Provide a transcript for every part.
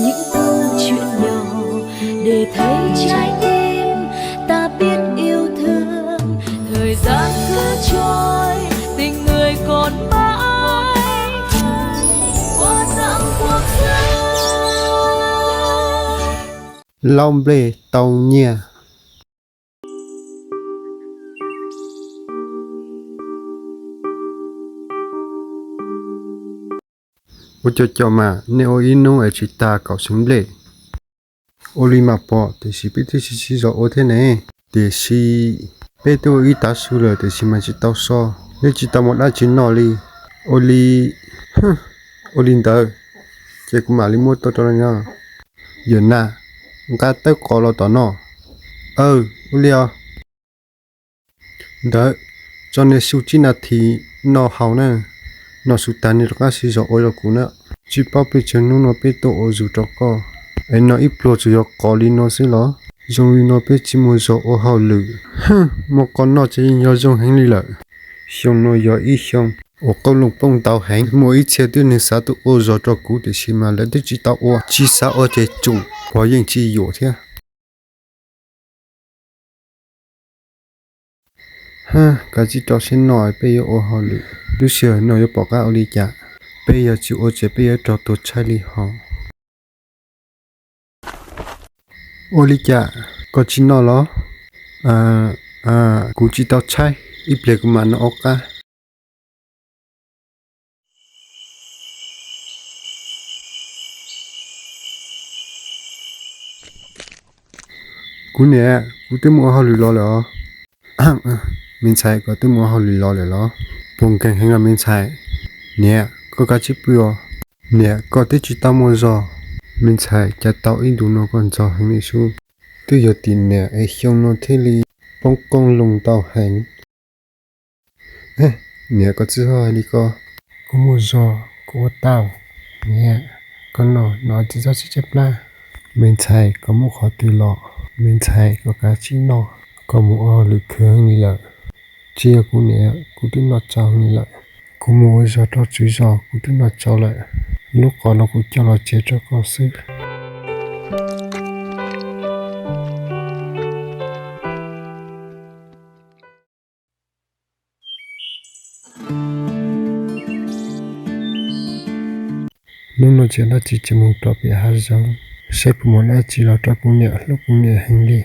Những câu chuyện nhỏ để thấy trái tim ta biết yêu thương. Thời gian cứ trôi, tình người còn mãi qua dặm cuộc sống. Lauj nplej tau nyiaj. Ua cov coj mas nej ua ib hnub es tsis tas kaum xeev nplej. Ua li mas pom, tiam sis peb twb tsis sib zog ua thiab ne. Tiam sis peb twb ua ib tav su lawm tiam sis mas tsis tau so, neb tsis tau muaj dab tsi noj li. Ua li, ua li ntawd, ces kuv mam li muab tuaj rau nej no. Yawm na, nqa tawb qos los tom no. Aw, ua li os. Ntawd, tso nej su tsib nas this noj haus na, noj su tas nej rov qab sib zog ua rau kuv na. Tsis paub pes tsawg hnub no peb tuaj ua zug rau koj, es noj ib pluag tsuas yog qos li no xwb los? Zoo li no peb tsis muaj zog ua hauj lwm. Muaj qos noj ces yeej yog zoo heev li lawm. Xyoo no yog ib xyoo uas qoob loo poob ntau heev, muaj ib txhia twb neeg xav tuaj ua zog rau kuv tiam sis mas lawv twb tsis tau ua, tsis xav ua ces tsum, pog yeej tsis yuam thiab. Hab, kav tsij rau siab noj, peb yuav ua hauj lwm, lub sij hawm no yuav pom qab ua li cas. Peb yog tsis ua ces peb yuav raug tua tshaib li hos. Ua li cas koj tsis noj los? Kuv tsis tau tshaib, ib pliag kuv mam noj ob qab. Kuv niam, kuv twb mus ua hauj lwm los lawm os. Me ntxhais, koj twb mus ua hauj lwm los lawm los? Puas nkeeg heev los me ntxhais? Niam, koj kav tsij pw os. Niam, koj twb tsis tau muaj zog. Me ntxhais, cas tau ib ntus no koj ntxhov heev li sub? Twb yog tim niam es xyoo no thiaj li poob qoob loo ntau heev. Niam, koj txhob hais li ko. Kuv muaj zog kuv ua tau. Niam, koj noj no tsis txhob tshaib tshaib plab. Me ntxhais, koj mus qhov twg los? Me ntxhais, koj kav tsij noj, koj mus ua hauj lwm khwv heev li lawm. Tsis yog kuv niam, kuv twb noj tsau heev li lawm. Kuv mus ua zog rau tswv zos kuv twb noj tsau lawm. Lub qos no kuv coj los tsev rau koj xwb. Hnub no tsis muaj dab tsi ces mus rau pem hav zoov saib puas muaj dab tsi los rau kuv niam hlub kuv niam heev li.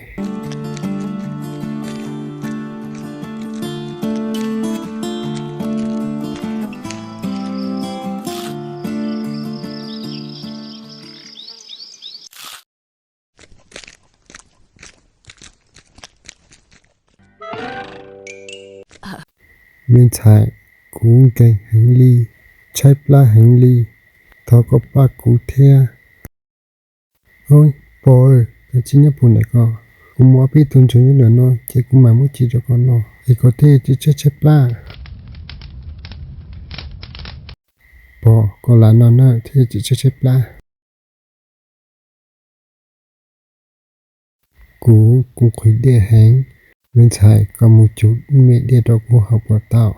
Me ntxhais, kuv nkeeg heev li, tshaib plab heev li, thov koj pab kuv thiab. Pog, koj tsis nyob puag ntawm ko, kuv mus ob peb tug ntsuag nyob ntawm no ces kuv mam muab ci rau koj noj es koj thiaj tsis tshaib tshaib plab. Pog, koj lam no na thiaj tsis tshaib tshaib plab. Kuv, kuv nqhis diaj heev. Me ntxhais, koj mus cuab ib me diaj rau kuv haus puas tau?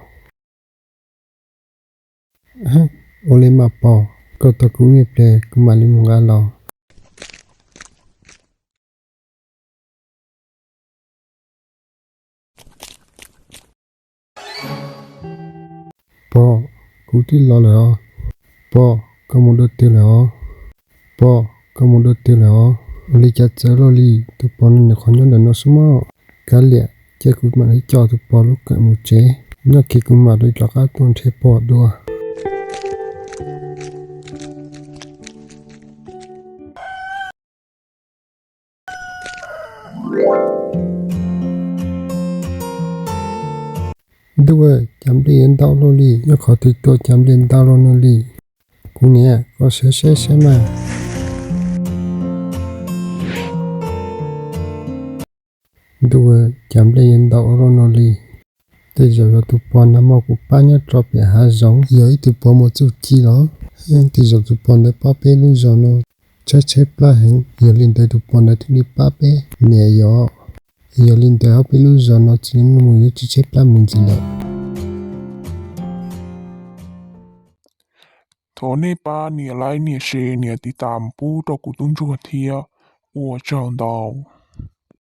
Ua li mas pog, koj tos kuv ib pliag kuv mam li mus nqa los. Pog, kuv twb los lawm os. Pog, koj mus dua twg lawm os? Pog, koj mus dua twg lawm os? Ua li cas txawv luaj li, tus pog no nyuam qhuav nyob ntawm no xwb mog. Kav liam, cia kuv mam li coj tus pog lub kawm mus tsev, nyob kiag kuv mam li rov qab tuaj nrhiav pog dua. Ntuj, cas nplej yuav ntau luaj li, nyob qhov twg tuaj cas nplej ntau luaj no li. Kuv niam, koj saib saib saib mas. Ntuj, cas nplej yuav ntau ua luaj no li. Tej zaum yog tus pog nag hmo kuv pab nyob rau pem hav zoov, yog ib tug pog muaj txuj ci los? Tej zaum tus pog ntawd pab peb lub zos no tshaib tshaib plab heev, yog li ntawd tus pog ntawd thiaj li pab peb. Niam, yog, yog li ntawd ob peb lub zos no tsis mus yuav tsis tshaib plab mus ntxiv lawm. Thov nej pab nias like, nias share, nias tiv tam pub rau kuv tub ntsuag thiab. Ua tsaug ntau.